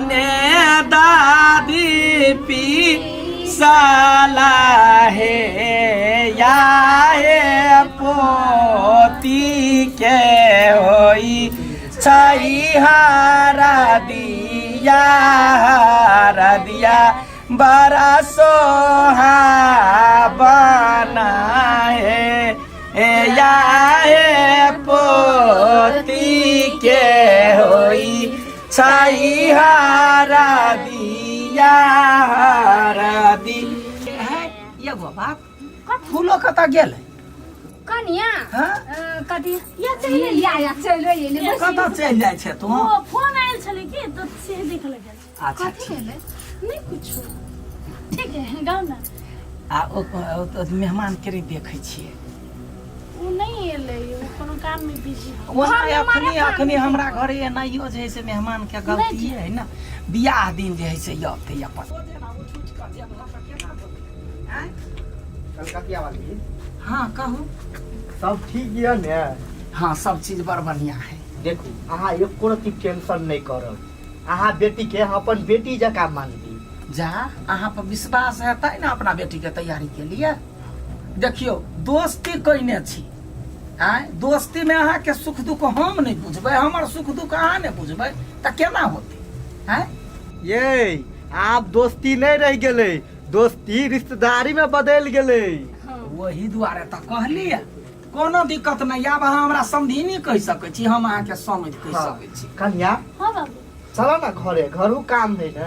अपने दादी पी साला हे या हे पोती के होई छै हारा दिया, हारा दिया बड़ा सोहा बना हे या हे पोती के होई छै हारा दिया, हारा दी है। ये गो बाप फूलो कतऽ गेल? कनिया। हाँ? कथी या चलि या या चलि एलै। कतऽ चलि जाइ छै तू? ओ फोन आयल छलै कि तऽ से देख लग गेल। अच्छा। कथी ठीक। भेलै? नहि कुछो, ठीक है, गाउ ने। आ ओ ओ मेहमान के देखै छियै। ओ नहि एलै, ओ कोनो काम में बिजी है। ओना घरमे अखनी मारे अखनी काम हमरा घरे एनाइयो जे है से मेहमान के गलती है ने, बियाह दिन जे है से अबतै अपन। कलकतिया वाली। हाँ, कहू। सब ठीक यऽ ने? हाँ, सब चीज बड़ बढ़िया है। देखू, अहाँ एको रत्ती टेंशन नहि करब। अहाँ बेटी के हम अपन बेटी जकाँ मानबी। जा, अहाँ पर विश्वास है तै ने अपना बेटी के तैयारी के लिए। देखियौ, दोस्ती कयने छी आँय, दोस्ती में अहाँके सुख दुख हम नहि बुझबै, हमर सुख दुख अहाँ नहि बुझबै तऽ केना होतै आँय? ये आब दोस्ती नहि रहि गेलै, दोस्ती रिश्तेदारी में बदलि गेलै। वही दुआरे तऽ कहलियै, कोनो दिक्कत नहि। आब अहाँ हमरा समधिनी कहि सकै छी, हम अहाँके समधि कहि सकै छी। कन्या। हाँ बाबू। चलो ना घरे, घरू काम है ना।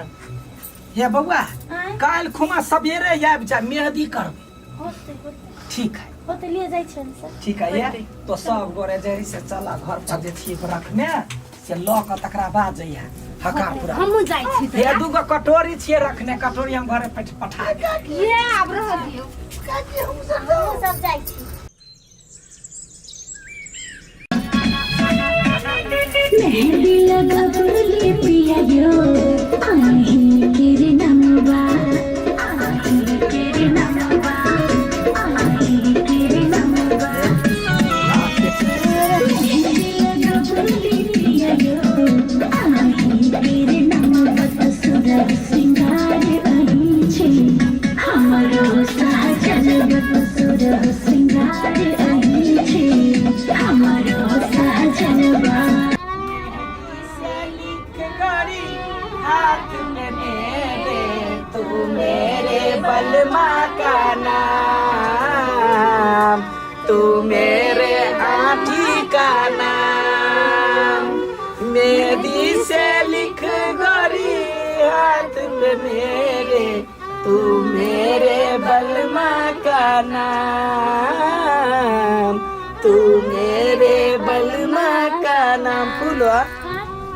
हे बौआ। आँय? काल्हि खुमा सवेरे आबि जा, मेहदी करबै। होते होते। ठीक है। होते, लिए जाइ छियनि सर। ठीक है, ये तो सब गोरे जे है से चला घर पर, जे छी रखने से लऽ कऽ तकरा बाद जइहे हकार पूरा। हमहूँ जाइ छी तऽ। हे, दूगो कटोरी छियै रखने, कटोरी हम घरे पठा देब। ये आब रह दियौ। हमहूँ सब जाइ छी। मेहंदी लगवली पिया यो आहे केरे नमवा, आहे केरे नमवा, आहे केरे नमवा। मेहंदी लगवली पिया यो आहे केरे नमवा, ससुर श्रृंगार अही छे हमरो सहजन, ससुर श्रृंगार अही छे हमरो सहजनवा। से लिख गरी हाथ में मेरे, तू मेरे बलमा का नाम, तू मेरे आठी का नाम। मेहंदी से लिख गरी हाथ में मेरे, तू मेरे बलमा का नाम, तू मेरे बलमा का नाम। फूलो,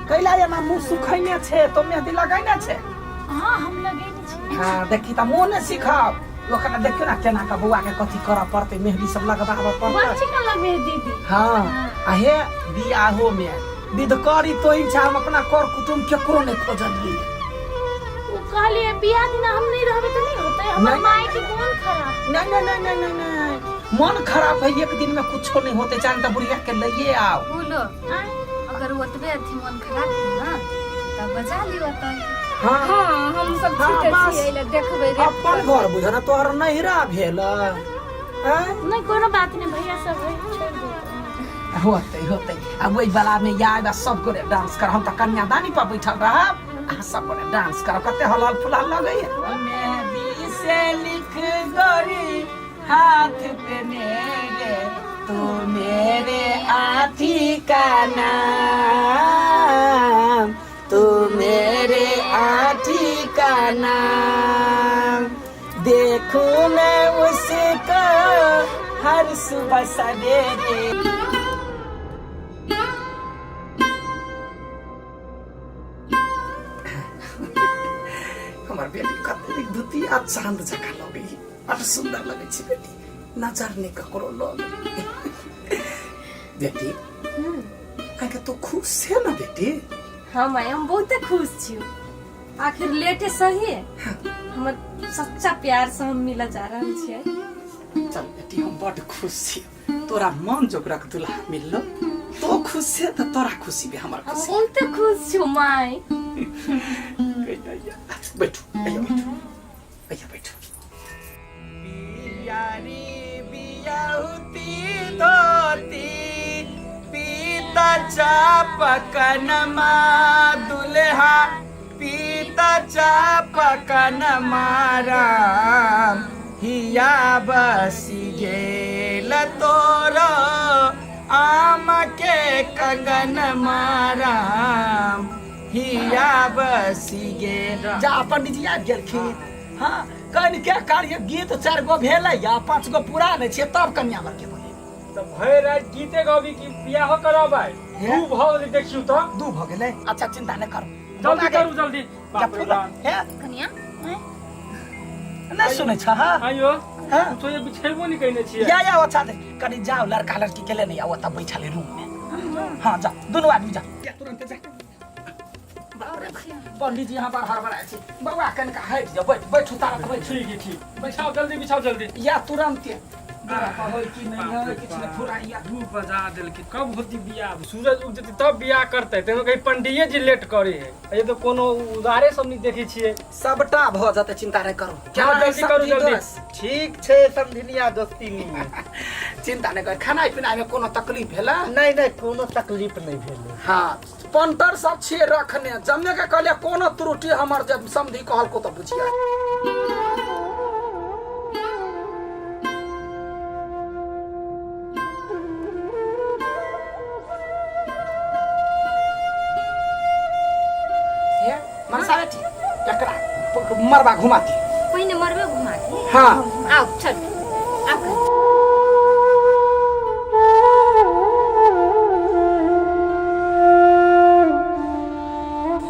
कैला एना मुँह सुखैने छे? तो मेहंदी लगैने छे? हाँ, हम लगेने छी। हाँ, देखी तऽ मुँह नहि सिखब ओकरा। देखियौ ने केना कऽ बौआ के कथी करऽ पड़तै, मेहंदी सब लगबाबऽ पड़तै। बड़ चिकन लगबे है दीदी। हाँ, आ हे, बियाहो में विधकरी तो इच्छा, हम अपना कर कुटुम केकरो नहि खोजलियै। ओ कहलिए बियाह दिना हम नहीं रहबे तऽ नहीं होते, हमर नहीं। माय के मोन खराब। नहीं नहीं नहीं नहीं नहीं नहीं, मन खराब है एक दिन में कुछो नहीं होते, जान तऽ बुढ़िया के लइए आओ। बोलो। आँय? अगर ओतबे अथी मन खराब है ना तब बजा लियो तऽ। हाँ। हाँ, हम सब हाँ, छूटे बस। छियै एले देखबै रे। अपन घर बुझ ना, तोहर नैहरा भेल आँय? नहीं, कोनो बात नहीं, भैया सब है, छोड़ दे। होते होते, आ ओहि वाला में आयब आ सब गोरे डांस कर। हम तऽ कन्यादानी पर बैठल रहब, अहाँ सब गोरे डांस करब। कते हलहल फुलहल लगैया। मेहंदी से लिख गोरी हाथ पे मेरे, तू मेरे आथी का नाम, तू मेरे आथी का नाम। देखूं मैं उसको हर सुबह सवेरे। हमर बेटी कतेक द्वितीय चांद जकाँ लगै, बड सुन्दर लगै छै बेटी, नजर नहि ककरो लग। बेटी, आके तू खुश छे ना बेटी? हाँ माय, हम बहुते खुश छी। आखिर लेटे सही, हमर सच्चा प्यार से हम मिला जा रहल छियै। चल बेटी, हम बड खुश छी, तोरा मन जोगरक दुल्हा मिललो। तो खुश छे तऽ तोरा खुशी भी हमर हम खुशी। बहुते खुश छी माय। बैठू, अइया बैठू, अइया बैठू। पियारी बियाहुती धोती पीता चापकनमा दुल्हा पीता चापकनमा राम हिया बसी गेल तोर आम के कंगन माराम हिया बसी गेल। जा पंडित जी आबि गेलखिन। हाँ, कनिके कार्य गीत 4 गो भेलै या 5 गो पूरा नहि छै तब कन्या वर के बोलेबै। तऽ भरि राति गीते गबी कि बियाहो करबै? हे? 2 भऽ गेलै, देखियौ तऽ। 2 भऽ गेलै। अच्छा चिंता नहि करू, जल्दी करू जल्दी। जा बाप रे फूल बाप। हे कनिया नहि सुनै छ? हाँ आइयो हाँ कुछो ये बिछेबो नहि कयने छियै। या या अच्छा दे, कनि जाओ लड़का लड़की के लेने आओ, ओतऽ बैठल है रूम में। हाँ जाओ दुनू आदमी जाओ। या तुरंत जा। बाप रे बाप, पंडित जी यहाँ पर हड़बड़ाय छै। बौआ कनिका हटि जाओ, बैठ बैठ उतारत बैठ। ठीक है ठीक, बिछाओ जल्दी, बिछाओ जल्दी। या तुरंत दूरा पर होय कि नहि होय किछु नहि फुराइया। 2 बजा देलकै, कब होती बियाह? सूरज उग जेतै तब बियाह करतै। तैमे कहीं पंडिये जी लेट करे है। ये तऽ कोनो उधारे सब नहि देखै छियै। सबटा भऽ जेतै, चिंता नहि करू। हाँ, जल्दी करू जल्दी। ठीक छै समधिनिया दोस्तिनी। चिंता नहि कर। खाना पीना में कोनो तकलीफ भेलै? नहि नहि, कोनो तकलीफ नहि भेलै। हाँ, पंटर सब छियै रखने, जमने के कहलियै कोनो त्रुटि हमर जब समधि कहलको तऽ बुझिया। हे, मनसा बेटी, एकरा मरबा घुमा दी। पहिने मरबे घुमा दी। हाँ। आओ चल आओ।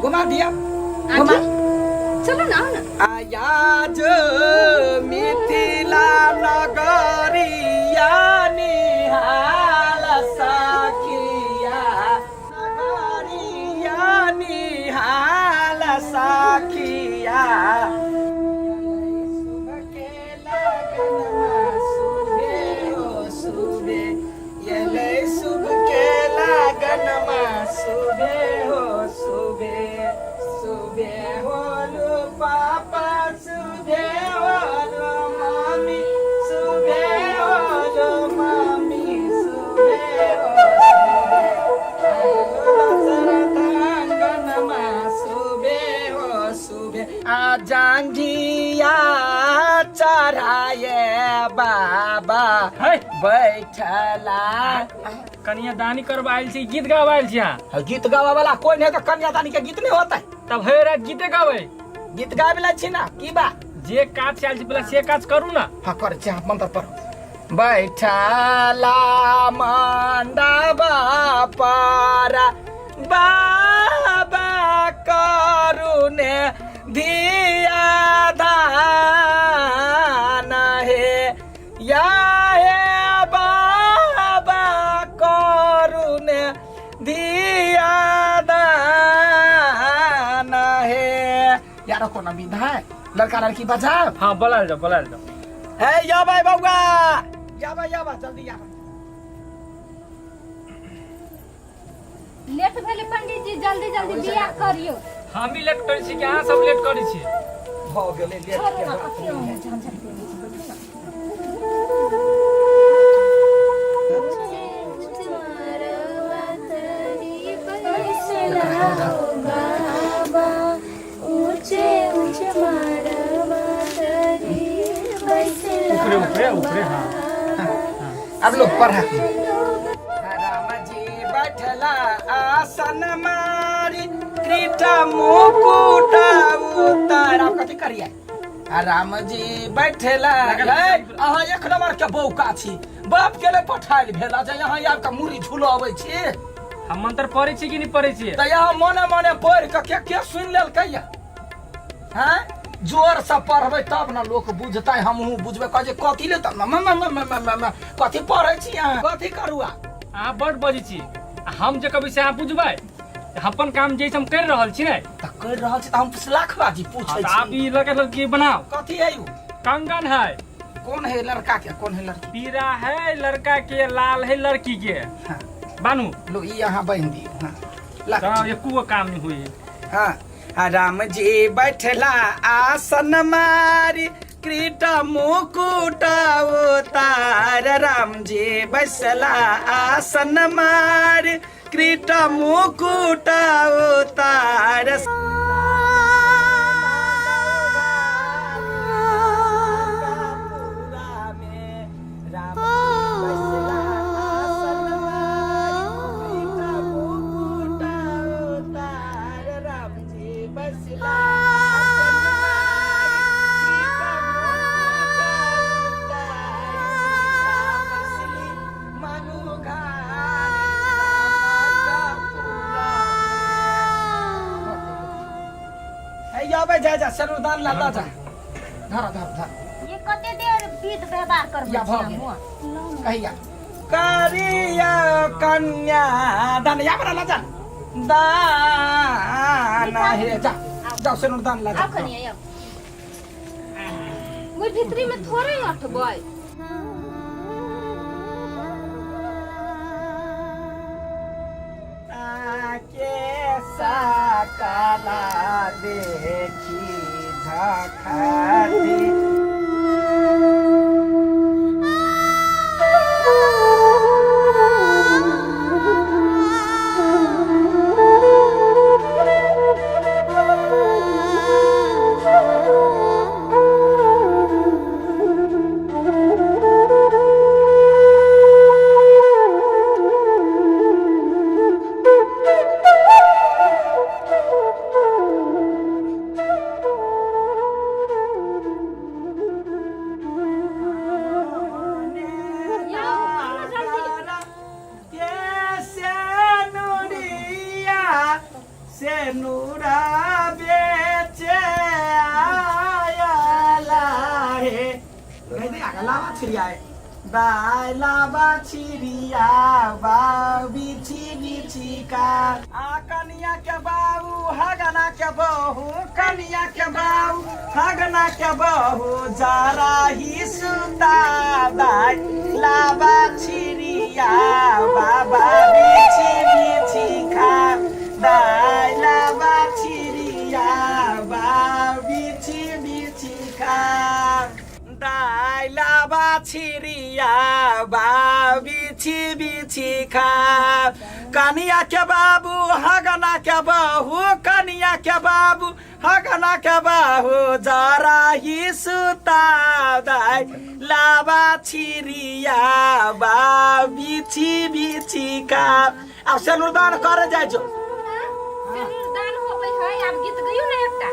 घुमा दिया, घुमा। चलो ना, आओ ना। आयाज मिथिला नगरिया निहाल सखिया, नगरिया निहाल सखिया। शुभ के लगनमा शुभे हो शुभे, एलै शुभ के लगनमा शुभे हो शुभे। शुभे होलु पापा, शुभे होलु मम्मी, शुभे होलु मम्मी, शुभे हो शुभे। शुभे हो शुभे। आ जांघिया चढ़ाए बाबा है बैठला। कन्यादानी करबा आयल छी, गीत गाबा आयल छी अहाँ? हाँ, गीत गावा वाला कोई नहीं तो कन्यादानी के गीत नहीं होता है। तब भरि राति गीते गाबै? गीत गाबे ला छी ना की बा? जे काज से आयल छी पहले से काज करू ना। हाँ कर छी, हाँ, मंत्र पढ़ो। बैठला मंडप पर बाबा करुने धिया दान हे, या हे बाबा करुने धिया दान हे। यारो कोनो विधा है? लड़का लड़की बजाओ। हाँ बोलायल जाओ, बोलायल जाओ। हे याबे बौआ, याबे याबे जल्दी याबे। लेट भेलै पंडित जी, जल्दी जल्दी बियाह करियौ। हम ही लेट करै छी कि अहाँ सब लेट करै छी? भऽ गेलै लेट छोड़ू के ना, बात। कथी अहाँ झंझट केने छी, बैठू ना। ऊपरे ऊपरे ऊपरे। हाँ अब लोग पढ़ा। राम जी बैठला आसन मारी त्रिटा मुकुट उतार। आप कथी करिए? आ राम जी बैठला। अहाँ एक नंबर के बौका छी, बाप के ले पठायल भेल जे यहाँ आबि के मुड़ी झुलबै छी। हम मंत्र पढ़ै छी कि नहि पढ़ै छियै? तऽ यहाँ मने मने पढ़ि के के के सुनि लेलकै या? हैं, जोर से पढ़बै तब ने लोक बुझतै, हमहूँ बुझबै। कहै छै कथी ले तब म म म म म म कथी पढ़ै छी अहाँ, कथी करू आब? अहाँ बड बजै छी, आ हम जे कहबै से अहाँ बुझबै? अपन काम जे हम करि रहल छी ने। तऽ करि रहल छी तऽ हम लाख बाजी पूछै तऽ आब छी। ई लड़का लड़की बनाओ। कथी है उ? कंगन है। कौन है लड़का के, कौन है लड़की? पीरा है लड़का के, लाल है लड़की के। हाँ। बानू। लो ई अहाँ बान्हि दियौ। हाँ ला। तऽ एको गो काम नहीं हुई। हाँ आ राम जी बैठला आसन मारी क्रीट मुकुट उतार राम जी बैसला आसन मारी क्रीट मुकुट उतार। जा जा सरुदान ला जा धर धर धर। ये कते देर विध व्यवहार करबै या भऽ छी गेल। हम? कहिया करिया कन्या दान या बड़ा जा दान हे जा जाओ सिनुरदान ला जा। आउ कनिया आउ। ओइ भीतरी में थोड़े अटबै। के सकला देखी झखती। या आउ ना जल्दी। के सेनुरिया सेनुरा बेचे आयला हे नहीं दे आगा लावा छिरिया बाय लावा छिरिया बाऊ बिछि बिछि का आ कनिया के बाबू हगना के बहू कनिया के बाबू हगना के बहू जरा ही सुता दाई लावा छिरिया बाबा बिछि बिछि खा दाई लावा छिरिया बाबा बिछि बिछि खा दाई लावा छिरिया बाबा बिछि बिछि खा कनिया के बाबू हगना के बहू कनिया के बाबू हगना के बहू जरा ही सुता दाई लावा छिरिया बा बिछि बिछि खा। आब सिनुरदान करे जाइ छौ। सिनुरदान होबै है आब गीत गइयो ने एकटा।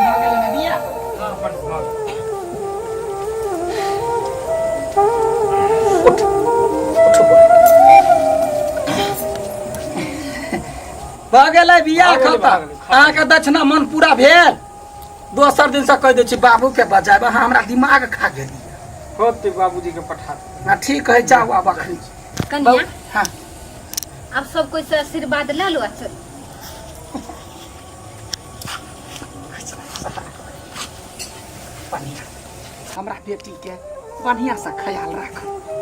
भऽ गेलै ने बियाह? उठ उठ भऽ गेलै बियाह भऽ गेलै, खतम। भऽ गेलै, खतम। अहाँके दक्षिणा मन पूरा भेल। दोसर दिन से कहि दै छी बाबू के बजायब, अहाँ हमरा दिमाग खा गेलियै। होते बाबूजी के पठा दे। हाँ ठीक है, जाओ आब अखनी। कन्या हाँ अब सब कोई से आशीर्वाद ले लो आ चल। बढ़िया, हमरा बेटी के बढ़िया से ख्याल राख,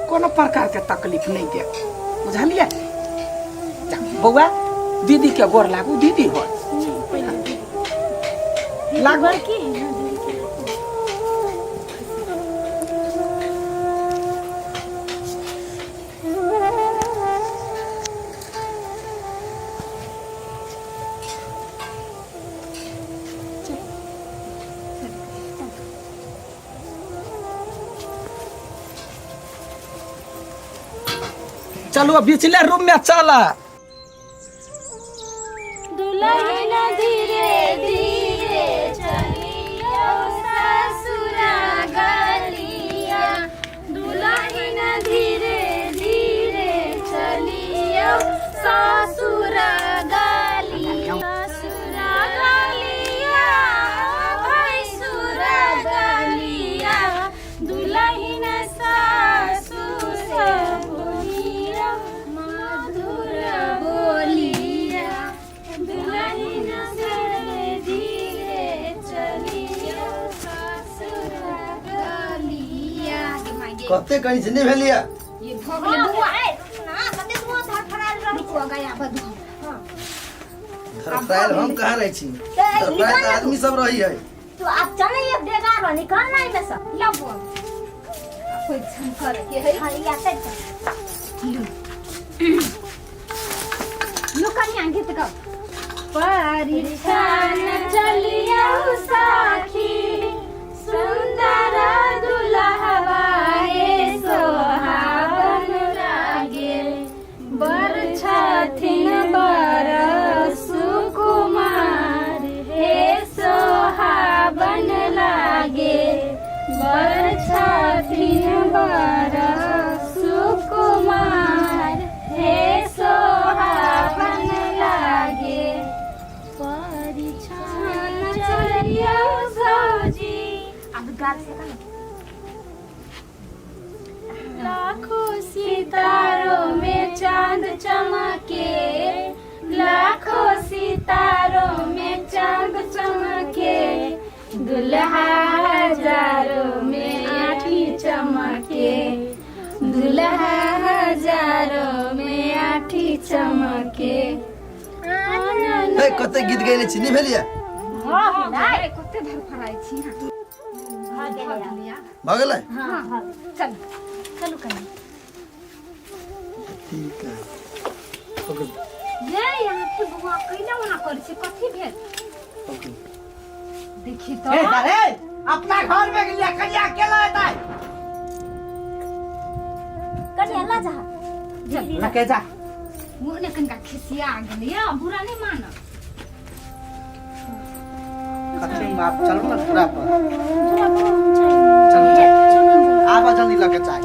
कोनो प्रकार के तकलीफ नहीं दे, बुझलिए? जा, बौआ दीदी के गोर लागू, दीदी हो लागू। बड़की है ना दीदी के। चलो बिचले रूम में चल। दुल्हन धीरे धीरे चलियो ससुरा गलिया, दुल्हन धीरे धीरे चलियो ससुरा गलिया, ससुरा गलिया भैंसुरा गलिया, दुल्हन सासु से बोलिया मधुर बोलिया, दुल्हन धीरे धीरे चलियो ससुरा गलिया। कते कहीं से नहीं भेलिया। ये भऽ गेलै धुआं। ना कते धुआं धड़फड़ायल रहै छै गया बदू। धड़फड़ायल हम कहाँ रहै छी? धड़फड़ायल तऽ आदमी सब रही है। तू आब चल ये बेगार हो, निकल ना एमे से। ला बोल कोई छन कर के है। हां या त लो लो कन्या गीत गाओ। परिछन चलियो साखी सुंदर दुल्हवा हे सोहावन लागे, बर छथिन बर सुकुमार हे सोहावन लागे, बर छथिन बर सुकुमार हे सोहावन लागे। परिछन चलियो सौजी। अब गाल से का लाखों सितारों में चांद चमके, लाखों सितारों में चांद चमके, दुल्हा हजारों में आठी चमके, दुल्हा हजारों में आठी चमके। ए कते गीत गैले छी नहीं भेलिया? भऽ गेलै, कते धड़फड़ाइ छी अहाँ। भऽ गेलै। भऽ गेलै। हां चल चलू कनी। ठीक है। ये यहाँ के बौआ कैला ओना करै छै, कथी भेल? देखी तो ए अरे अपना घर में गेलिया कनिया अकेला एतै। कनी अल्लाह जा लके जा। मुँह ने कनिका खिसिया गेलै या बुरा नहीं मान। कथी माप चलू ना पूरा पर। चलू आबा जल्दी लके चाय।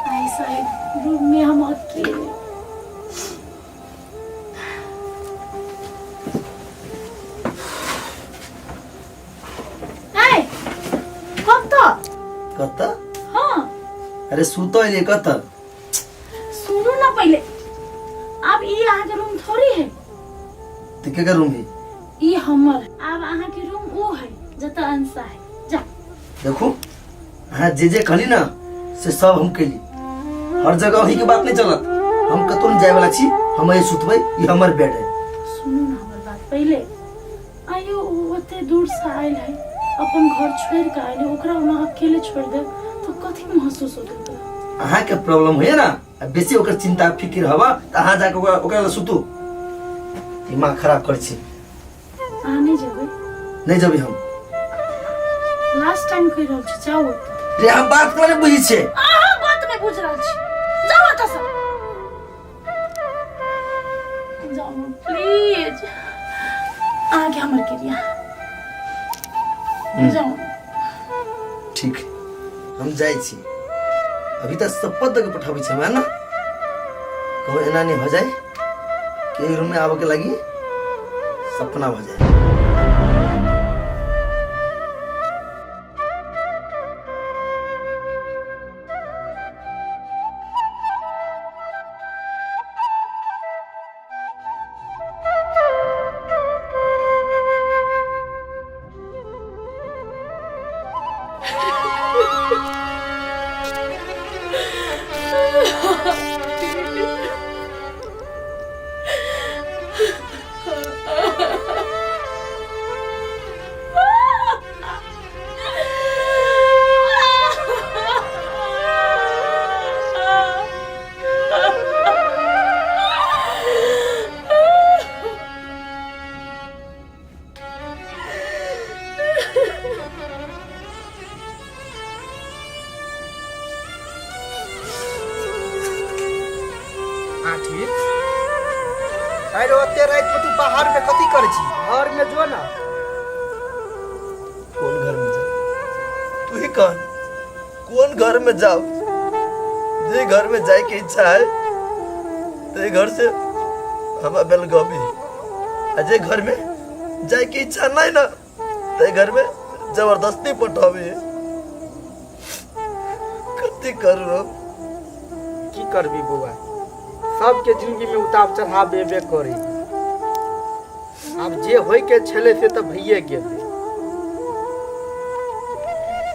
आई साइड रूम में हम अकेले। आय कब तो कत? हाँ अरे सुतो रे कत? सुनू ना पहले, अब ई अहाँ के रूम थोड़ी है। ते केकर रूम है? ई हमर, अब अहाँ के रूम ऊ है जतऽ अंशा है। जा देखू अहाँ जे जे कहली ना से सब हम कैली। हर जगह वही के बात नहीं चलत। हम कतौ नहीं जाए वाला छी, हम एहि सुतबै, ई हमर बेड है। सुनू ना हमर बात पहले, आयो ऊ ओते दूर से आयल है, अपन घर छोड़ के आयल है, ओकरा ओना अकेले छोड़ दे तो कथी महसूस होते ओकरा? अहाँके प्रॉब्लम होइए ना आ बेसी ओकर चिंता फिकिर हवा तऽ अहाँ जाके ओकरा ओकरा लग सुतू। दिमाग खराब करै छी। अहाँ नहि जेबै? नहि जेबै हम। लास्ट टाइम कहि रहल छी, जाउ ओतऽ। रे हम बात कोना नहि बुझै छियै? अहाँ बात नहि बुझि रहल छी, जाउ ओतऽ सँ। जाउ प्लीज, अहाँके हमर क्रिया, जाउ। ठीक, हम जाइ छी। अभी तक शपथ दऽ के पठाबै छी हमरा ना, कहूँ एना नहीं हो जाए कि एहि रूम में आबऽ के लागी सपना हो जाए। हाँ ठीक। अरे ओते रात में तू बाहर में कथी करै छी? घर में जो ना। कौन घर में जाओ? तू ही कह, कौन घर में जाओ? जे घर में जाए के इच्छा है ते घर से हम बेलगावी, आ जे घर में जाए के इच्छा नहीं ना ते घर में जबरदस्ती पठावी। कथी करू हम? की करबी बौआ, सबके जिंदगी में उतार चढ़ाव एबे करी। आब जे होय के छलै से तऽ भइए गेलै,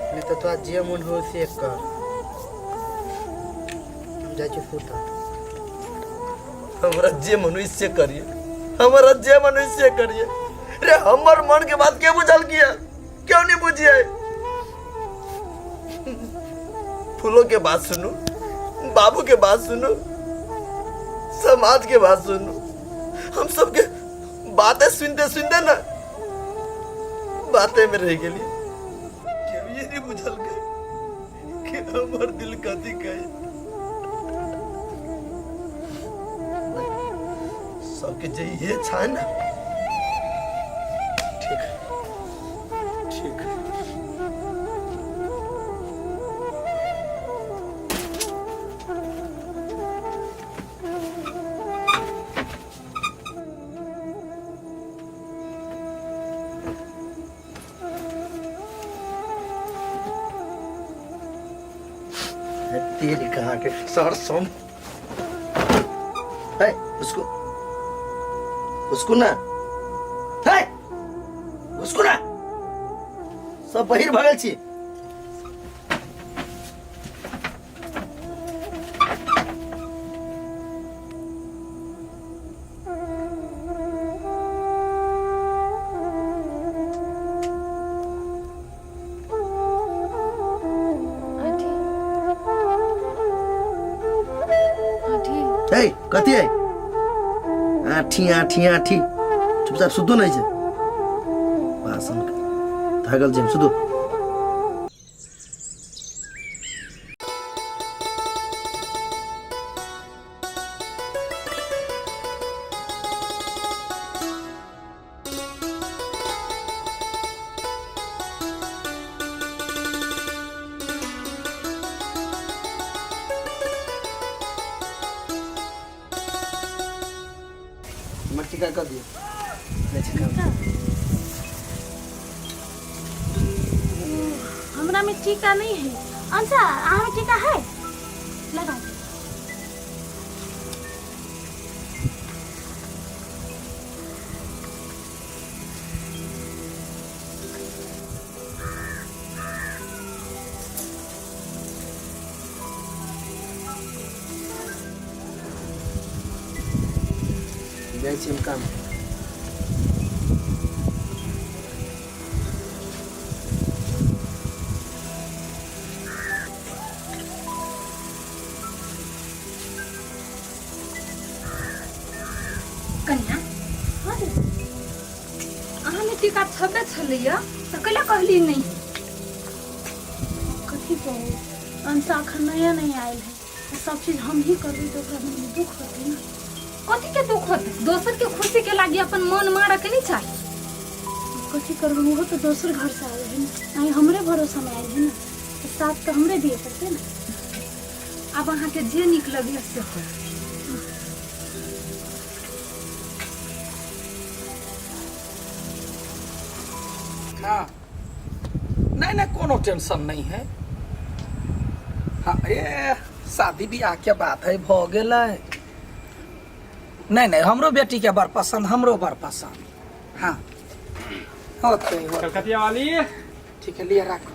नहीं तऽ तोरा जे मन हो से कर। हम जाइ छी सुतऽ। हमरा जे मन होई से करिए, हमरा जे मन होई से करिए। रे हमर मन के बात के बुझल किया? क्यों नहीं बुझिए? फूलों के बात सुनू, बाबू के बात सुनू, समाज के बात सुनू, हम सबके बातें सुनते सुनते ना बातें में रह गेली। क्यों ये नहीं बुझल गए कि हमर दिल कथी कहे? सबके जे ये छा ना, ठीक ठीक। तेरी कहाँ के सर सोम है, उसको उसको ना है, उसको ना सब बहिर भगल छी। हे कथी है? आठी आठी आठी, चुपचाप सुतो नहीं छे। भाषण थाकल छी हम, सुतो। हमर टीका कर दियौ। जाइ छी काम। हमरा में टीका नहीं है। अच्छा, अहाँ में टीका है? लगा दे। जाइ छी हम काम। रिश्ता छबे छलैया तऽ कैला कहली नहीं कथी कहू अंशा अखन नया नया आयल है सब चीज हम ही करबै तऽ ओकरा मन में दुख होतै ने। कथी के दुख होतै? दोसर के खुशी के लागी अपन मन मारऽ के नहीं चाही। कथी करबै, ओहो तऽ दोसर घर से आयल है ने, आइ हमरे भरोसा में आयल है ने, तऽ साथ तऽ हमरे दिए पड़तै ने। आब अहाँके जे नीक लगैए से करू। हाँ नहीं नहीं, कोनो टेंशन नहीं है। हाँ ए शादी ब्याह के बात है, भ गेलै। नहीं नहीं, हमरो बेटी के बड़ पसंद, हमरो बड़ पसंद। हाँ होते होते। कलकतिया वाली ठीक है, लिए राखो।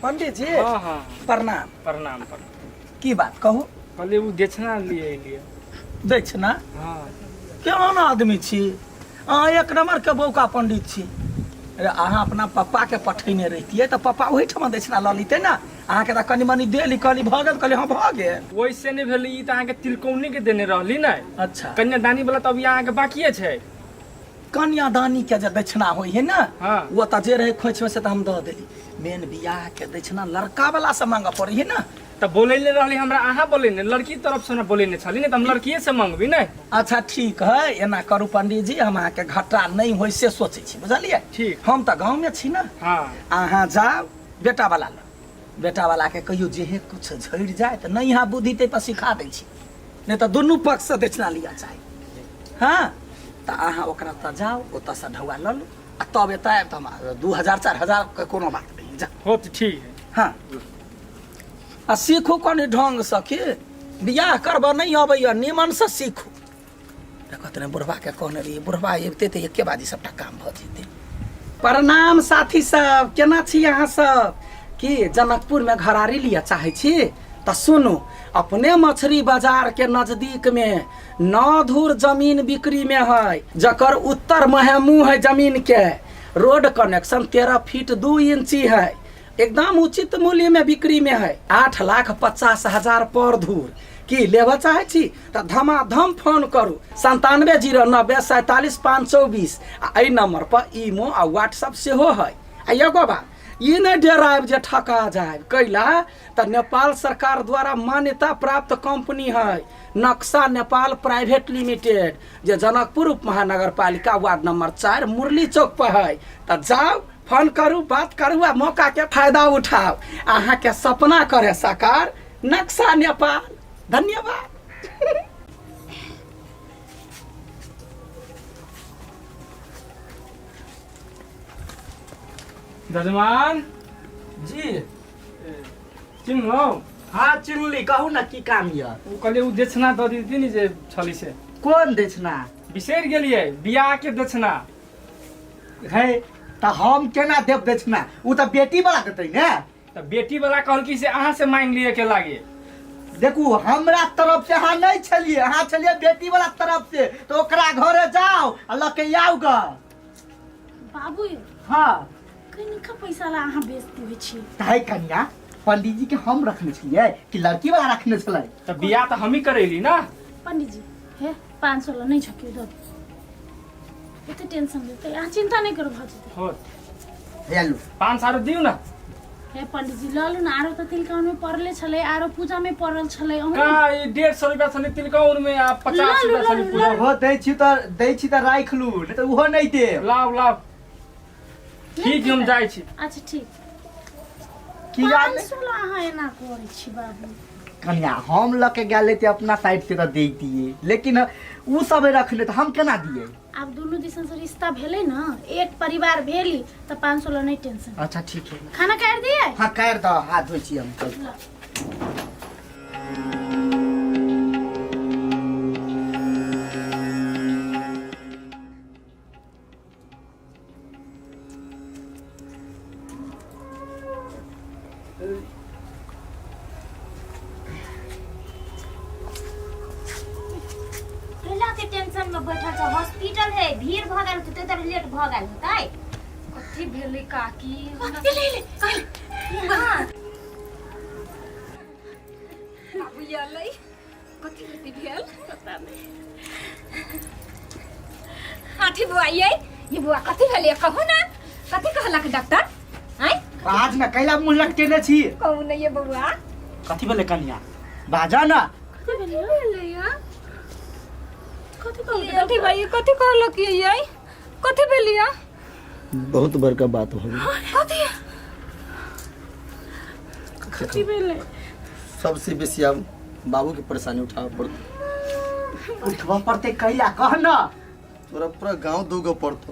पंडित जी हाँ हाँ प्रणाम। प्रणाम प्रणाम। की बात कहू? कहलिए उ दक्षिणा लिए एलिए। दक्षिणा? हाँ। केहन आदमी छी अहाँ, एक नंबर के बौका पंडित छी। अरे अहाँ अपना पप्पा के पठेने रहितियै तऽ पप्पा ओहिठाम दक्षिणा लऽ लितै ने। अहाँके तऽ कनि मनि देली, कहली भऽ गेल, कहली हाँ भऽ गेल। वैसे नहीं भेल, ई तऽ अहाँके तिलकौनी के देने रहली ने। अच्छा। कन्यादानी वाला तऽ अभी अहाँके बाकिए छै। कन्यादानी के जे दक्षिणा होइ है ने, हाँ। वो तऽ जे रहे खोइछ में से तऽ हम दऽ देली। मेन बियाह के दक्षिणा लड़का वाला से मांगऽ पड़ै है ने। तऽ बोलैले रहली हमरा, अहाँ बोलैने लड़की तरफ से ने बोलैने छली ने, तऽ हम लड़किए से मंगबी ने। अच्छा ठीक है, एना करू पंडित जी, हम अहाँके घाटा नहीं होइ से सोचै छी, बुझलियै? ठीक। हम तऽ गाँव में छी ने। हाँ। अहाँ जाउ बेटा वाला लग, बेटा वाला के कहियो जेहे कुछ झड़ि जाए तऽ नहीं यहाँ बुद्धि तै पर सिखा दै छी, नहीं तऽ दुनू पक्ष से दक्षिणा लिअ चाही। हाँ तऽ अहाँ ओकरा तऽ जाउ, ओतऽसँ ढौआ लऽ लू आ तब एतऽ आयब तऽ हम 2000 4000 के कोनो बात नहीं। जा हो तऽ ठीक है। हाँ आ सीखू कनि ढङ्गसँ, की बियाह करबऽ नहि अबैए, निमनसँ सीखू। देखत ने बुढ़बाके कहने रहियै, बुढ़बा अबितै तऽ एके बाजी सबटा काम भऽ जेतै। प्रणाम साथी सब, केना छी अहाँ सब? की जनकपुरमे घरारी लिअ चाहै छी? तऽ सुनू, अपने मछरी बाजार के नजदीक में 9 धूर जमीन बिक्री में है, जकर उत्तर महे मुँह है जमीन के, रोड कनेक्शन 13 फीट 2 इंची है, एकदम उचित मूल्य में बिक्री में है, 8,50,000 पर धूर। की लेबऽ चाहै छी तऽ धमाधम फोन करू 9709 47 524 आ एहि नंबर पर ईमो आ व्हाट्सअप सेहो है। आ एगो बात ई नहि डरायब जे ठका जायब, कैला तऽ नेपाल सरकार द्वारा मान्यता प्राप्त कंपनी है नक्शा नेपाल प्राइवेट लिमिटेड, जे जनकपुर उप महानगरपालिका वार्ड नंबर 4 मुरली चौक पर है। तऽ जाउ फोन करू, बात करू आ मौका के फायदा उठाओ। अहाँ के सपना करे साकार नक्शा नेपाल। धन्यवाद। जजमान जी चिन्हलौ? हाँ चिन्हली, कहू ना की काम यऽ? ओ कहलियै ओ दक्षिणा दऽ देती ने जे छली से। कोन दक्षिणा? बिसरि गेलियै, बियाह के दक्षिणा। है तऽ हम केना देब दक्षिणा, ओ तऽ बेटी वाला देतै ने। तऽ बेटी वाला कहलकी से अहाँ से मांगि लिअ के लागे। देखू हमरा तरफ से अहाँ नहीं छलिए, अहाँ छलिए बेटी वाला तरफ से, तो ओकरा घरे जाओ आ लऽ के आउ ग। बाबू यौ। हाँ। कनिका पैसा ला अहाँ बेइज्जती होइ छी। ताहि कनिया पंडित जी के हम रखने छलिए कि लड़की वाला रखने छलै? तऽ बियाह तऽ हमही करेली ना। पंडित जी हे 500 ला नहीं छकियो दऽ दियौ, एते टेंशन लेते अहाँ चिंता नहीं करू, भऽ जेतै। हो हेलो 500 दियौ ना। हे पंडित जी लऽ लू ने, आरो तऽ तिलकाउन में पड़ले छलै, आरो पूजा में पड़ल छलै। अहूँ का ई 150 रुपया छलै तिलकौन में आ 50 लऽ लू, रुपया छलै लऽ पूजा। ओहो दै छी तऽ दै छी तऽ राखि लू, नहीं तऽ ओहो नहीं देब। लाउ लाउ ठीक हम जाइ छी। अच्छा ठीक। की याद 500 ला अहाँ एना करै छी बाबू? कनिया हम लऽ के गेल रहती अपना साइड से तऽ दे दिए, लेकिन उ सब रखने तऽ हम केना दिए? आब दुनू दिसन से रिश्ता भेलै ने, एक परिवार भेली तऽ 500 ला नहीं टेंशन। अच्छा ठीक है। खाना काटि दिए? हाँ काटि दऽ, हाथ धोइ छी हम। ल। कैला के टेंशन में बैठल छ? हॉस्पिटल है, भीड़ भ गेल होतै तर लेट भ गेल होतै। कथी भेलै काकी? हां बाबू अलै, कथी कथी भेल पता नहीं। हाथी बुआइए ये बुआ कथी भेलै कहू ना कथी कहलक डॉक्टर आँय आज ना कैला मुँह लटकेने छी कहू ना ये बउआ कथी भेलै कनिया बाजा ना कथी भेलै कथी कहलकै कथी भाई कथी कहलक ये कथी भेलिया बहुत बड़का बात हो गेल कथी कथी भेलै सबसे बेसी आब बाबू के परेशानी उठाबे पड़तै उठबऽ पड़तै कैला कह ना तोरा पूरा गांव दोगो पड़तो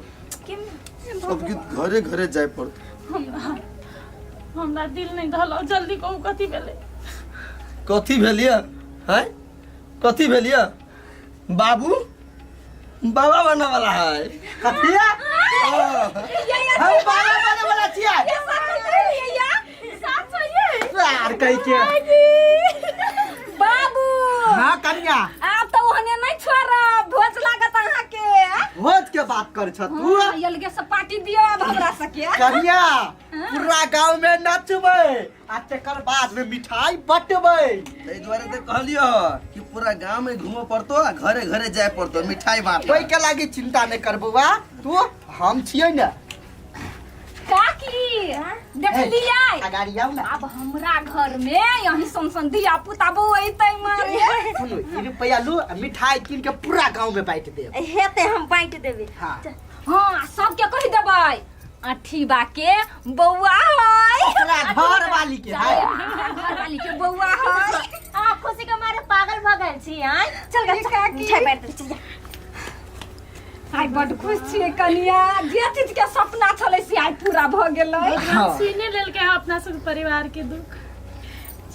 सबके घरे घरे जाय पड़तो हमरा हमरा दिल नहीं धलो जल्दी कहू कथी भेलै कथी भेलिया हैं कथी भेलिया बाबू बाबा बने वाला है कथी हम बाबा बने वाला छियै यार कहि के बाबू हाँ कनिया आब तऽ ओहने नहि छोड़ब भोज लागत अहाँके भोज के बात कर छ तू हाँ, अलगे से पार्टी दियौ आब हमरा सबके कनिया पूरा गांव में नचबै आ तकर बाद में मिठाई बटबै ताहि दुआरे तऽ कहलियो कि पूरा गांव में घूमऽ पड़तो आ घरे घरे जाय पड़तो मिठाई बांटे ओहि के लागी चिंता नहीं कर बौआ तू हम छियै ने काकी देखलियै अगाड़ी आउ ना आब हमरा घर में यही सन सन धिया पुता बौएतै मारे सुनू ई रुपया लू आ मिठाई कीन के पूरा गांव में बांट देब हेतै हम बाँटि देबै हाँ हाँ सबके कहि देबै अठीबा के बौआ है ओकरा घर वाली के है घरवाली के बौआ है अहाँ खुशी के मारे पागल भऽ गेल छी आँय चल गा चल मिठाई बाँटि देबै चल जा आइ बड खुश छियै कनिया जे चीज के सपना छलै से आइ पूरा भऽ गेलै हाँ। सुने लेलकै हँ अपना सब परिवार के दुख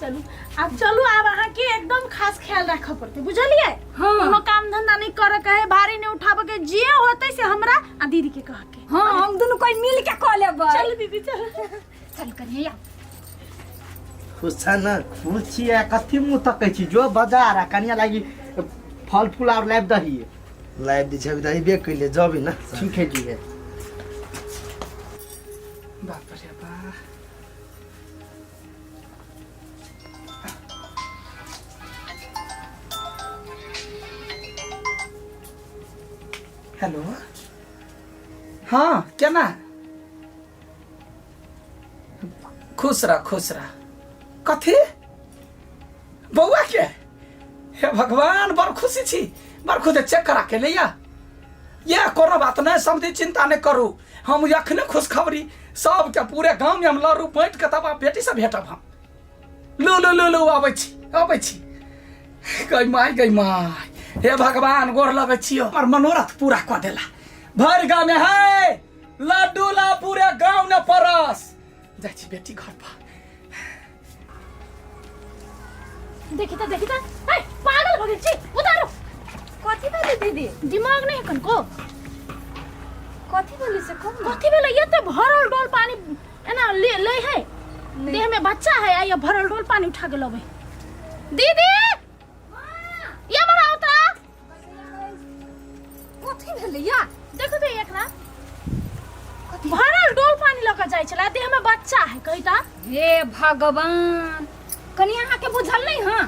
चलू आब चलू आब अहाँके एकदम खास ख्याल राखऽ पड़तै बुझलियै हाँ। कोनो काम धंधा नहीं करऽ के है भारी नहीं उठाबऽ के जे होतै से हमरा आ दीदी के कहऽ के हाँ हम दुनू कोई मिल के कऽ लेबै चल दीदी चल चल कनिया खुश छ ना खुश छियै कथी मुँह तकै छी जो बाजार आ कनिया लागी फल फूल आर लाबि दही लाइव दी छै अभी तऽ अयबे कैले जबी ना ठीक है जी है बाप रे बा हेलो हाँ केना खुश रह खुश रह कथी बौआ के हे भगवान बड़ खुशी छी बड़ खुश चेक करा के लैया ये कोनो बात नहीं समझी चिंता नहीं करू हम अखने खुशखबरी सबके पूरे गांव में हम लड़ू बांटि के तब बेटी से भेटब हम लो लो लो लो अबै छी अबै छी गई माय गई माय हे भगवान गोर लगै छियो हमर मनोरथ पूरा कऽ देला भरि गाँव में है लड्डू ला पूरे गाँव ने परस जाइ छी बेटी घर पर देखी त देखी त ए पागल भऽ गेल छी उतारो कथी भेलै दीदी दिमाग नहीं है कनको कथी भेलै से कहू कथी भेलै एते भरल डोल पानी एना ले ले है देह में बच्चा है आ ये भरल डोल पानी उठा के लबे दीदी ये मरा उतरा कथी भेलै या देखो तो एकरा भरल डोल पानी लऽ के जाइ छलै देह में बच्चा है कहिता हे भगवान कनि अहाँके बुझल नहि हँ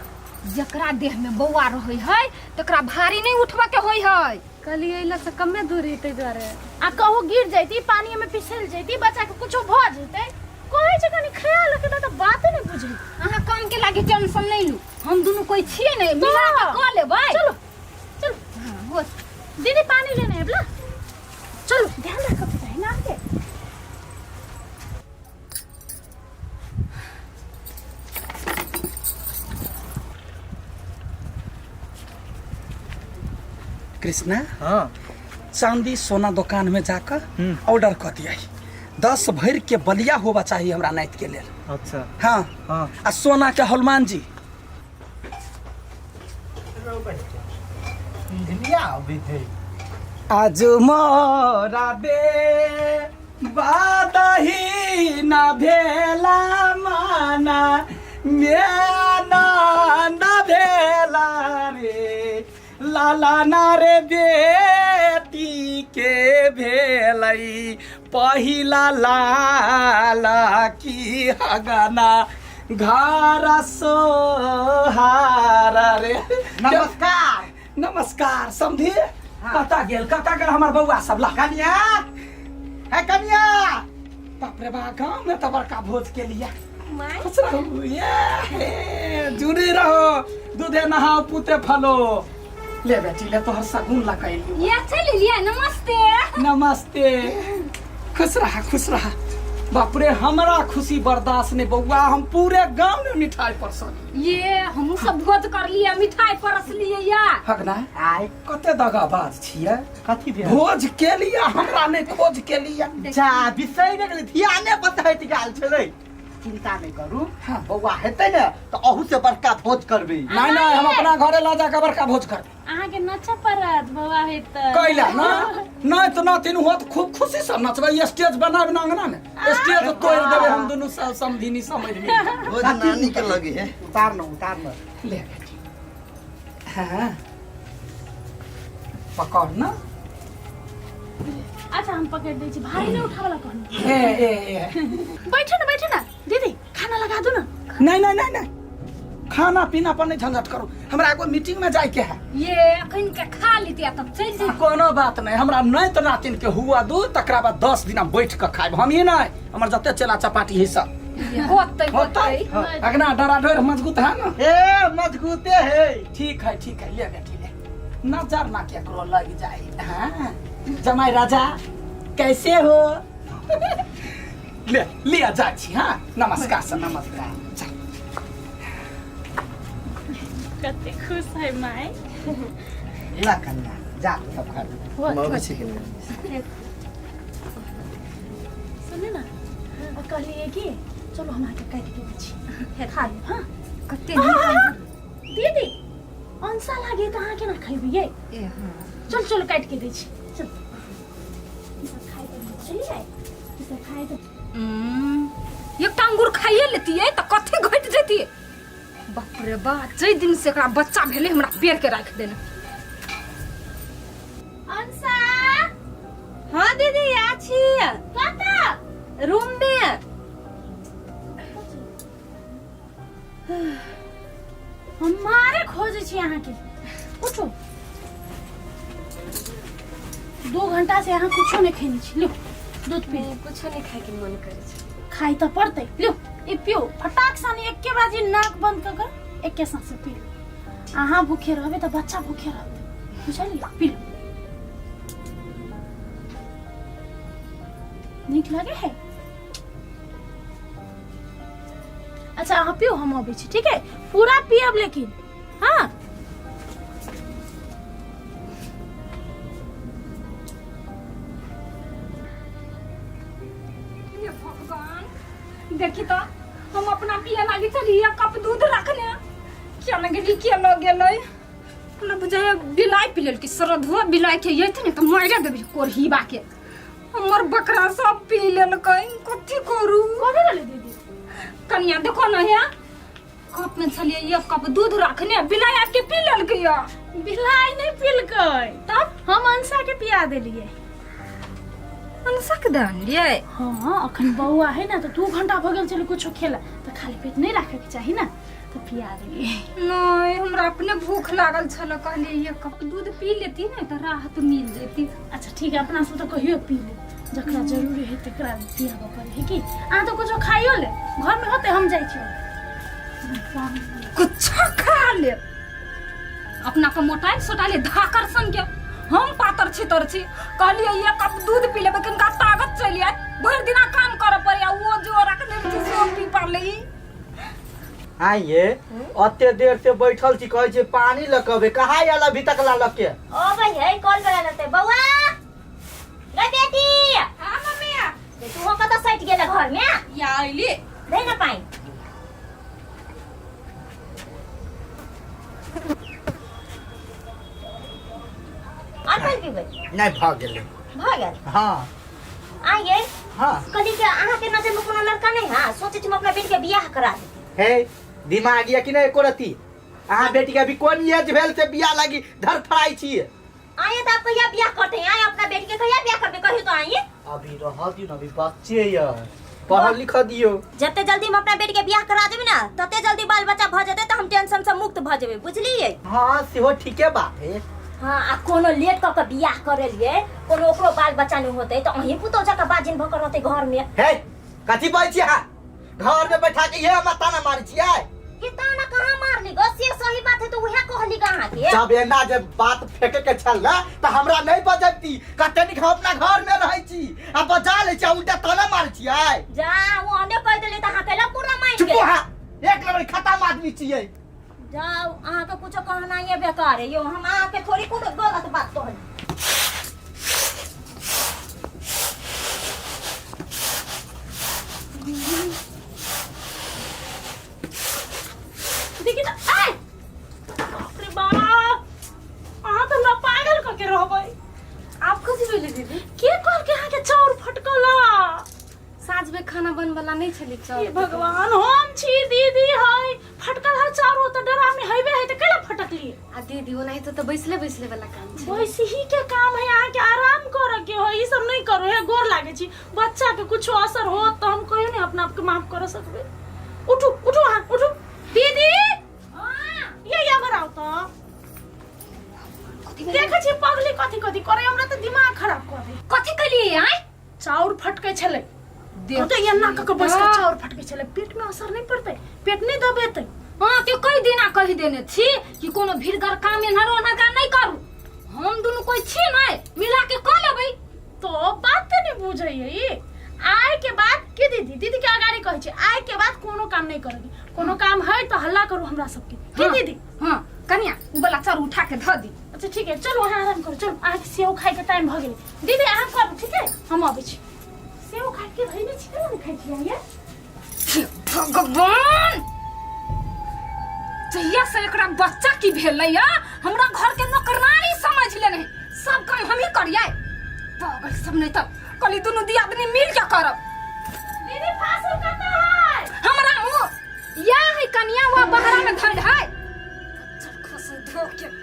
जकरा देह में बौआ रहै है तकरा भारी नहि उठबऽ के होइ है कहलियै एला से कमे दूर है ताहि दुआरे आ कहू गिर जैती पानी में फिसल जैती बच्चा के कुछो भऽ जैते कहै छै कनि ख्याल रखे तऽ बाते नहि बुझै अहाँ काम के लागी टेंशन नहि लू हम दुनू कोई छियै ने मिला के कऽ लेबै चलो चलो हाँ, हो दीदी पानी लेने आबला चलो ध्यान रखब के चाही ना अहाँके कृष्णा हाँ चांदी सोना दुकान में जाकर ऑर्डर कऽ दिया 10 भरि के बलिया होबा चाहिए हमरा नाइत के लेल अच्छा हाँ हाँ आ सोना के हनुमान जी इंजनिया अभी थे आज मोरा बे बादही ना भेला माना मेना ना भेला रे लाला ना रे बेटी के भेलै पहिला लाला की हगना घर सोहार रे। नमस्कार। नमस्कार समझी। कतऽ गेल, कतऽ गेल हमर बौआ सब? ला कनिया, हे कनिया। बाप रे बा, गाँव में तऽ बड़का भोज के लिए। माय। खुश रहू, ये हे, जुड़े रहो, दूधे नहाओ पूते फलो। ले बेटी ले, तोहर सगुन ला कैलियो। ये चल लिया। नमस्ते। नमस्ते, खुश रहा, खुश रहा। बाप रे, हमरा खुशी बर्दाश्त नहीं बउआ, हम पूरे गांव में मिठाई परसल। ये हमहू सब भोज कर लिए, मिठाई परस लिए या। हगना आय। कते दगाबाज छियै। कथी भेल? भोज के लिए हमरा नहीं खोज के लिए। जा बिसरि गेलै, ध्याने पर हटि गेल छलै। चिंता नहि करू। हाँ। बौआ हेतै ने तऽ अहू से बड़का भोज करबै। नहीं नहीं, हम अपना घरे ला जाके बड़का भोज करबै। अहाँके नचऽ पड़त बौआ होइत तऽ। कैला ना नहीं तो ना तीनू होत खूब खुशी से नचबै, स्टेज बनाबे ना अंगना में, स्टेज तोड़ देबै हम दुनू समधिनी समझ में। भोज नानी के लगी है। उतार न, उतार न। ले बेटी, हाँ पकड़ ना। अच्छा हम पकड़ दै छी, भारी नहि उठावला कहलहुँ। ए ए ए। बैठो ना, बैठो ना दीदी, खाना लगा दू ना। नहीं नहीं नहीं नहीं, खाना पीना पर नहीं झंझट करू, हमरा एगो मीटिंग में जाए के है। ये अखन के खा लेती तब चल जेती। कोनो बात नहीं, हमरा नहीं तो नातिन के हुआ दू, तकरा बाद 10 दिन हम बैठ के खाइब। हम ही नहीं, हमर जते चेला चपाटी है सब। होतै। होतै। होतै। अगना डरा डर मजबूत है ना? ए मजबूते है। ठीक है, ठीक है, ले बेटी ले, नजर ना केकरो लग जाए। हाँ जमाई राजा कैसे हो? ले लिया जा छी। हाँ नमस्कार सर। नमस्कार। चल। कते खुश है माय। ला कन्या, जा तू सब घर। मम्मी छी के सुनू ना, आ कहलिए कि चलो हम अहाँके काटि के दै छी, खा लेब। हाँ। कते नीक। दीदी अंसा लागे तऽ अहाँ केना खैबै ये? ए हाँ। चल चल, काटि के दै छी, चल। ई सब खाइ तऽ बुझलियै, ई सब खाइ तऽ एकटा अंगूर खाइए लेतियै तऽ कथी घटि जैतियै? बाप रे बा, जाहि दिन से एकरा बच्चा भेलै हमरा पेड़ के राखि देने। अंसा। हाँ दीदी, आ छी। कतऽ? रूम में। हम मारे खोजै छी अहाँके। उठू, 2 घंटा से अहाँ कुछो नहीं खेने छी। लियो दूध पी लियो। कुछो नहीं खाए के मन करे छै। खाइ तऽ पड़तै। लियो ई पियो फटाक सन, एके बाजी नाक बंद कऽ कऽ एके सांस से पी लियो। अहाँ भूखे रहबै तऽ बच्चा भूखे रहतै, बुझलियै? पी लियो। नीक लगे है? अच्छा अहाँ पियो, हम अबै छी। ठीक है, पूरा पियब लेकिन। हाँ हे भगवान, देखी तो हम अपना पिए लागी चली एक कप दूध रखने किया न गेली, किया लग गेलै? हमरा बुझाइए बिलाइ पी लेलकै। श्रद्धुआ बिलाइ के येते ने तऽ मारि देबै कोरहीबा के। हमर बकरा सब पी लेलकै, कथी करू? कथी भेलै दीदी? कनिया देखो न, हे कप में छलियै एक कप दूध रखने, बिलाइ आबि के पी लेलकै या। बिलाइ नहि पिलकै। तब? हम अंशा के पिया देलियै। अंशा के दऽ हाँ, अखन बौआ है ना, तऽ 2 घंटा भऽ गेल छलै कुछो खेला, तऽ खाली पेट नहि राखैके चाही ना, तऽ पिया देलियै। नहीं, हमरा अपने भूख लागल छल, कहलियै एक कप दूध पी लेती ने तऽ राहत मिल जेती। अच्छा ठीक है, अपना सब तऽ कहियो पी ले, जकरा जरूरी है तकरा पियाबऽ पड़े है कि। अहाँ तऽ कुछो खाइयो ले, घरमे होतै। हम जाइ छी। कुछो खा ले, अपना के मोटाइल सोटाइल धाकर सन के, हम पातर छितर छी। कहलियै एक कप दूध पी लेबै, कनिका ताकत चलि आयत, भरि दिना काम करऽ पड़ैया। ओ जो रखने छी सेहो पी पारलै ई। आइए अते देर से बैठल छी, कहै छै पानी लऽ के अबै, कहाँ आयल अभी तक ला लऽ के? ओ भाई है कॉल करा लेते बउआ रे बेटी। हाँ मम्मी। तू हो कतऽ सटि गेल घर में? या अइली। दे ना पानी। और पानि पीबै? नहि, भऽ गेलै। भऽ गेल? हाँ। आइए। हाँ। कहली कि अहाँके नजर में कोनो लड़का नहीं है? सोचे छी हम अपना बेटी के बियाह करा देती। हे, दिमाग यऽ कि नहि एको रत्ती? अहाँ बेटी के अभी कोन एज भेल से बियाह लागी धरफड़ाइ छियै? आइए तो आप कहिया बियाह करते हैं? आइए अपना बेटी के कहिया बियाह करबे, कहियो तो आइए। अभी रह दियौ न, अभी बच्चे यऽ, पढ़ल लिखऽ दियौ। जते जल्दी हम अपना बेटी के बियाह करा देबे ना, तते जल्दी बाल बच्चा भ जेते, त हम टेंशन से मुक्त भ जेबे, बुझलिए? हाँ सेहो ठीके बात है। हाँ आ कोनो लेट कऽ के बियाह करेलिए कोनो ओकरो बाल बच्चा नहीं होते तो अहीं पुतोह जकाँ बाजिन भऽ के रहते घर में हे कथी बजै छी अहाँ घर में बैठा के ये हमरा ताना मारै छियै ये ताना कहाँ मारली गो से सही बात है तो उहे कहली गा अहाँ के जब एना जे बात फेंके के छल ना त हमरा नहीं बजती कते नीक हम अपना घर में रहै छी आ बजा लै छी आ उल्टा ताना मारै छियै जा वो हमे कह देली त अहाँ कैला पूरा मान चुप गेल अहाँ एक नंबर खतम आदमी छियै जाओ अहाँ के कुछो कहना ये बेकार है यो हम अहाँ के थोड़ी कोनो गलत बात कहली देखी तऽ आइ बाप रे बाप अहाँ तऽ हमरा पागल कऽ के रहबै आप कथी भेलै दीदी के कहलकै अहाँके चाउर फटकला साँझ में खाना बनवला नहीं छलै हे चाउर भगवान हम छी दीदी है फटकल है चाउर तऽ डरा में हेबे है तऽ कैला फटकली आ दीदी ओनाहिते तऽ बैसले बैसले वाला काम छै वैसे ही के काम है अहाँ के आराम करे के हो ई सब नहीं करो हे गोर लागे छी बच्चा के कुछ असर हो तो हम कहियो नहीं अपना आप के माफ कर सकबे उठू उठू अहाँ उठू दीदी ये या बनाओ तो देखै छी पगली कथी कथी करे हमरा तऽ दिमाग खराब कर दे कथी कलिए आय चाउर फटकै छलै तो एना कऽ के बैस कऽ चाउर फटकै छलै पेट में असर नहीं पड़तै पेट नहीं दबेतै हाँ ते कई दिना कहि देने छी कि कोनो भीड़गर काम एन्हर ओन्हर का नहीं करू हम दुनू कोई छी नहीं मिला के कऽ लेबै तो बात तऽ नहीं बुझै है ई आय के बाद के दीदी दीदी के अगाड़ी कहै छै आय के बाद कोनो काम नहीं करेगी कोनो काम है तो हल्ला करू हमरा सबके की हाँ, दीदी हाँ कनिया उ वाला चाउर उठा के धऽ दी अच्छा ठीक है चलो अहाँ आराम करू चलो अहाँके सेव खाइके टाइम भऽ गेलै दीदी अहाँ करू ठीक है हम अबै छी सेव खाइके धैने छी केना नहि खाइ छियै ये हे भगवान जहिया से एकरा बच्चा की भेलै या हमरा घर के नौकरानी समझ लेने सब काम हम ही करियै पागल सब नहीं तऽ कहली दुनू दियादनी मिल के करब दीदी फांसू कतऽ है हमरा मुँह या है कनिया हुआ बहरा में धइल है चल खुश धो के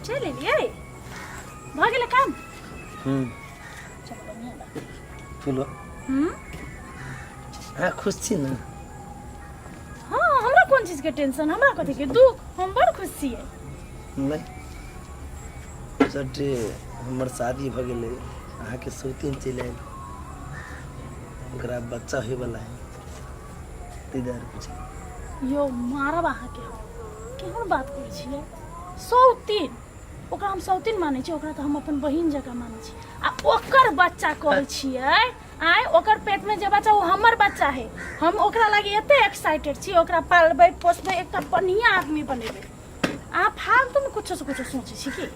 चलि एलियै भऽ गेलै काम हम्म चलो बढ़िआँ बा फूलो हम्म अहाँ खुश छी ने हाँ हमरा कोन चीज के टेंशन हमरा कथी के दुख हम बड़ खुश छियै नहि सटे हमर शादी भऽ गेलै अहाँके सौतीन चलि आयल ओकरा बच्चा होइवला है ताहि दुआरे पूछै यो मारब अहाँके हम केहन बात करै छियै सौतीन ओकरा हम सौतीन मानै छियै ओकरा तऽ हम अपन बहिन जकाँ मानै छी आ ओकर बच्चा कहै छियै आँय ओकर पेटमे जे बच्चा ओ हमर बच्चा है हम ओकरा लागि एते एक्साइटेड छी ओकरा पालबै पोसबै एकटा बढ़िआँ आदमी बनेबै अहाँ फालतूमे कुछो से कुछो सोचै छी की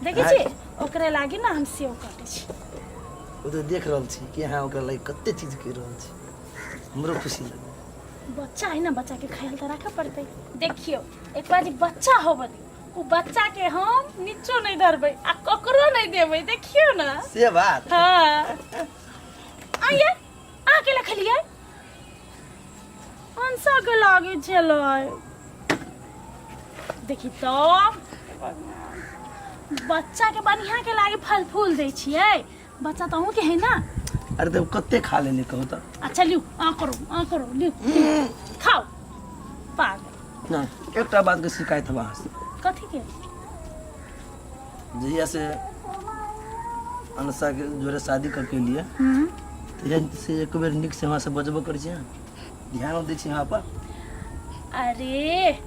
देखै छी ओकरे लागि ने हम सेव काटै छी ओ तऽ देख रहल छी कि अहाँ ओकरा लागि कते चीज करि रहल छी हमरो खुशी लगै बच्चा है ना बच्चा के ख्याल तऽ राखऽ पड़तै देखियौ एक बार जे बच्चा होबऽ दियौ ओ बच्चा के हम नीचो नहीं धरबै आ ककरो नहीं देबै देखियौ ना से बात हाँ आइए अहाँ के लखलियै अंसा के लागै छलै देखी तो बच्चा के बढ़िया के लागे फल फूल दै छियै बच्चा तऽ अहूँके है ना अरे तब कते खा लेने कहू तऽ अच्छा लिउ अहाँ करू अहाँ करू लिउ खाउ पागल नहि एकटा बातके शिकायत हवा अहाँसँ कथी के जहिया से अनसा के जोरे शादी कर के लिए तहिया से एक बेर नीक से हमरा से बजबो करै छी अहाँ ध्यान दै छी हमरा पर अरे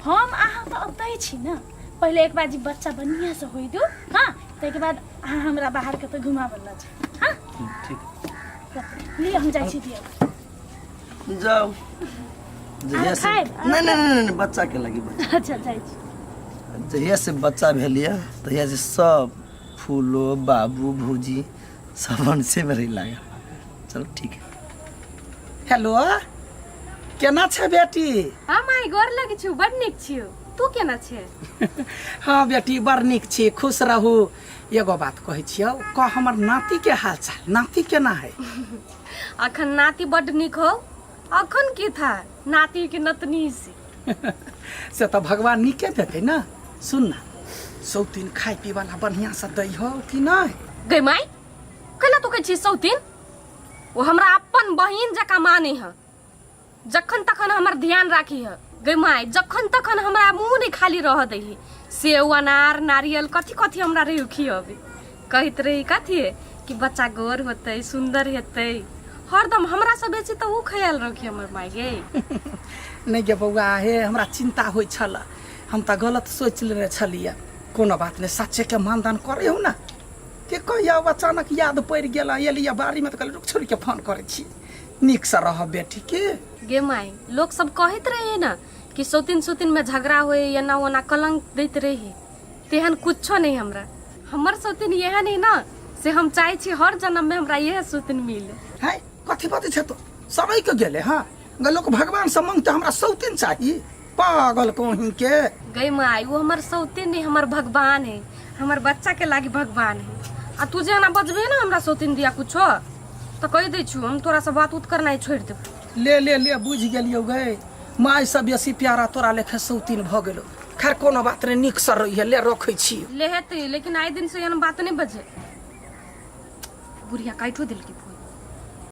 हम अहाँ तऽ ओतहि छी ने पहिले एक बार जी बच्चा बढ़िआँ से होइ दियौ हाँ ताहिके बाद अहाँ हमरा बाहर कतौ घुमाबऽ लऽ जायब हाँ ठीक लिअ हम जाइ छी दिअ जाउ जहिया से खायब? नहीं नहीं नहीं नहीं बच्चा के लगी बच्चा अच्छा जाइ छी जहिया से बच्चा भेल यऽ तहिया से सब फूलो बाबू भौजी सब अंशे में रही लागल चलो ठीक है हेलो केना छै बेटी हाँ माई गोर लगे छु बड़ नीक छियो तू केना छे हाँ बेटी बड़ नीक छी खुश रहू एगो बात कहै छियौ कह हमर नाती के हाल चाल नाती केना है अखन नाती बड नीक हो अखन की था नाती के नतनी से से तऽ भगवान नीके देतै ने। सुन ना, सौतीन खाय पीवाला बढ़िया से दै हो कि नहि? गै माय, कैला तो कहै छी सौतीन? ओ हमरा अपन बहिन जकाँ माने है, जखन तखन हमर ध्यान राखी है। गै माय, जखन तखन हमरा मुँह नहि खाली रह दै है। सेव, अनार, नारियल कथी कथी हमरा रही खियबे। कहैत रही कथी कि बच्चा गोर होतै, सुन्दर हेतै। हरदम हमरा से बेसी तऽ उ ख्याल रखी हमर माय गे। नहि गे बौआ, हे हमरा चिन्ता होइ छल, हम तऽ गलत सोचि लेने छलियै। कोनो बात नहि, सच्चेके मानदान करै हूँ ने के कहिया अचानक याद पड़ि गेल, एलियै बाड़ीमे तऽ कहलियै रुक छोड़िके फोन करै छी। नीकसँ रहब बेटी के। गे माय, लोक सब कहैत रहे ने कि सौतीन सौतीन में झगड़ा होए, एना ओना कलंक दैत रहे, तेहन कुछो नहीं हमरा। हमर सौतीन एहन है ना से हम चाहे छी हर जन्म में हमरा यह सौतीन मिले। है कथी बात छै तो समय के गेले। हाँ लोक भगवान से मांगते हमरा सौतीन चाहिए, पागल कोही के। गई माई, वो हमर सौतीन नहीं, हमर भगवान है, हमर बच्चा के लागी भगवान है। आ तू जे एना बजबे ना हमरा सौतीन दिया कुछो तो कह दै छु हम तोरा से बात उत करनाइ छोड़ देब। ले ले ले, बुझ गेलियौ गई माय, सब बेसी प्यारा तोरा लेखे सौतीन भ गेलो। खैर कोनो बात नहीं, नीक से रहिए। ले रखै छी। ले हेतै, लेकिन आइ दिन से एहन बात नहीं बजे। बुढ़िया काटो देलकी फोन।